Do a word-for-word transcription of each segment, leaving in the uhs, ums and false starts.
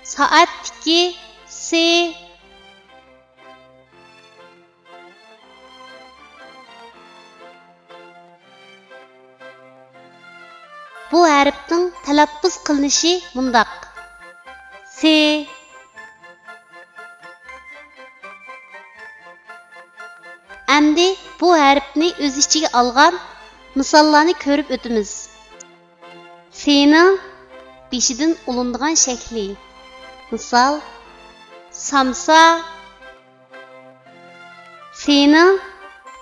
سائەتتىكى سى. بۇ ھەرپنىڭ تەلەپپۇز قىلىنىشى مۇنداق: سى. ئەمدى بۇ ھەرپنى ئۆز ئىچىگە ئالغان مىساللارنى كۆرۈپ ئۆتىمىز. سىنىڭ بېشىدىن ئۇلىنىدىغان شەكلى. مىسال، سامسا. سىنىڭ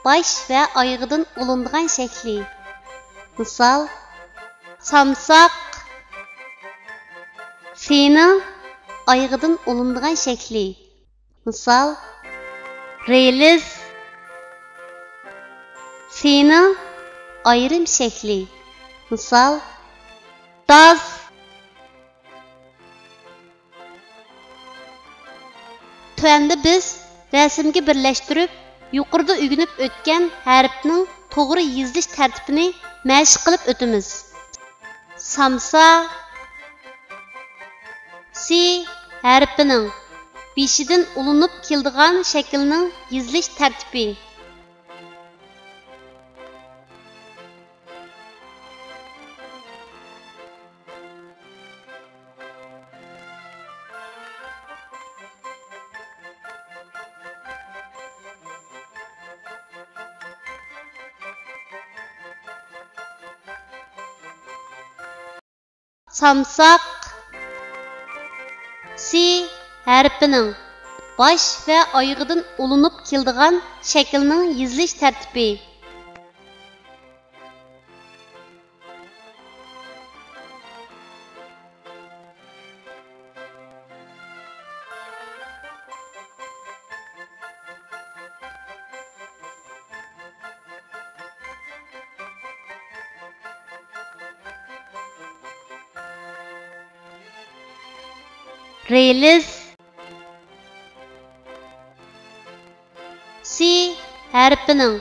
باش ۋە ئايىغىدىن ئۇلىنىدىغان شەكلى. مىسال، سامساق. سىنىڭ ئايىغىدىن ئۇلىنىدىغان شەكلى. مىسال، رېلىس. سىنىڭ ئايرىم شەكلى. مىسال، داس. تۆۋەندە بىز رەسىمگە بىرلەشتۈرۈپ، يۇقىرىدا ئۆگىنىپ ئۆتكەن ھەرپنىڭ توغرا يېزىلىش تەرتىپىنى مەشىق قىلىپ ئۆتىمىز. سامسا. سى ھەرپىنىڭ بېشىدىن ئۇلىنىپ كېلىدىغان شەكىلنىڭ يېزىلىش تەرتىپى. سامساق. سى ھەرپىنىڭ باش ۋە ئايىغىدىن ئۇلىنىپ كېلىدىغان شەكىلنىڭ يېزىلىش تەرتىپى. رېلىس. سى ھەرپىنىڭ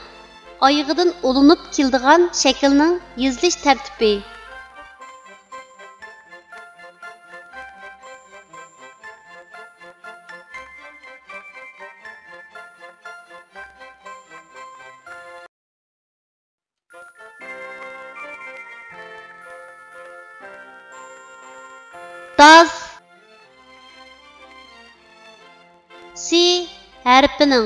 ئايىغىدىن ئۇلىنىپ كېلىدىغان شەكىلنىڭ يېزىلىش تەرتىپى. داس. سى ھەرپىنىڭ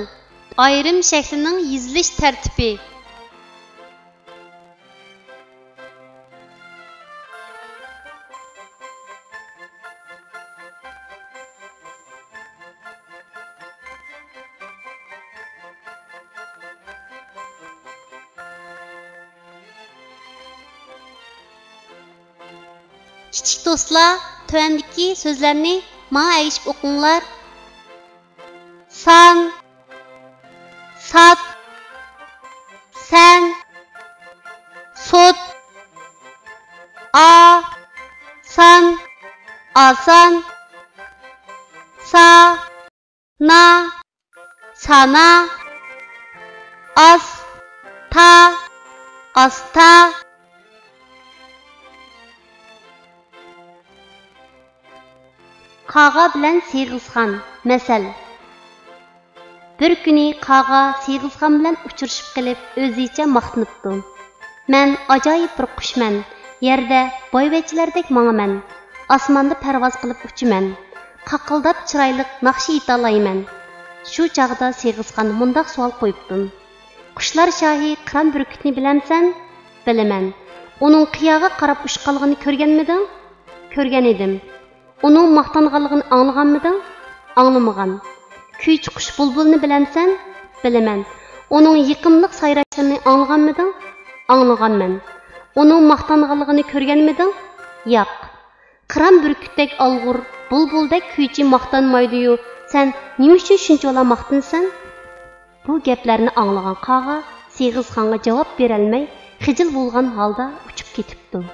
ئايرىم شەكلىنىڭ يېزىلىش تەرتىپى. كىچىك دوستلار، تۆۋەندىكى سۆزلەرنى ماڭا ئەگىشىپ ئوقۇڭلار. سان، سات، سەن، سوت، ئا، سان، ئاسان، سا، نا، سانا، ئاس، تا، ئاستا. قاغا بىلەن سېغىزخان. مەسەل. بىر كۈنى قاغا سېغىزخان بىلەن ئۇچرىشىپ قېلىپ، ئۆزىچە ماختىنىپتۇ: «مەن ئاجايىپ بىر قۇشمەن، يەردە بايۋەچچىلەردەك ماڭىمەن، ئاسماندا پەرۋاز قىلىپ ئۇچىمەن، قاقىلداپ چىرايلىق ناخشا ئېيتالايمەن.» شۇ چاغدا سېغىزخان مۇنداق سوئال قويۇپتۇ: «قۇشلار شاھى قىران بۈركۈتنى بىلەمسەن؟» «بىلىمەن.» «ئۇنىڭ قىياغا قاراپ ئۇچقانلىقىنى كۆرگەنمىدىڭ؟» «كۆرگەن ئىدىم.» «ئۇنىڭ ماختانغانلىقىنى ئاڭلىغانمىدىڭ؟» «ئاڭلىمىغان.» «كۈيچى قۇش بۇلبۇلنى بىلەمسەن؟» «بىلىمەن.» «ئۇنىڭ يېقىملىق سايراشلىرىنى ئاڭلىغانمىدىڭ؟» «ئاڭلىغانمەن.» «ئۇنىڭ ماختانغانلىقىنى كۆرگەنمىدىڭ؟» «ياق.» «قىران بۈركۈتتەك ئالغۇر، بۇلبۇلدەك كۈيچى ماختانمايدۇ-يۇ، سەن نېمە ئۈچۈن شۇنچىۋالا ماختىنىسەن؟» بۇ گەپلەرنى ئاڭلىغان قاغا سېغىزخانغا جاۋاب بېرەلمەي، خىجىل بولغان ھالدا ئۇچۇپ كېتىپتۇ.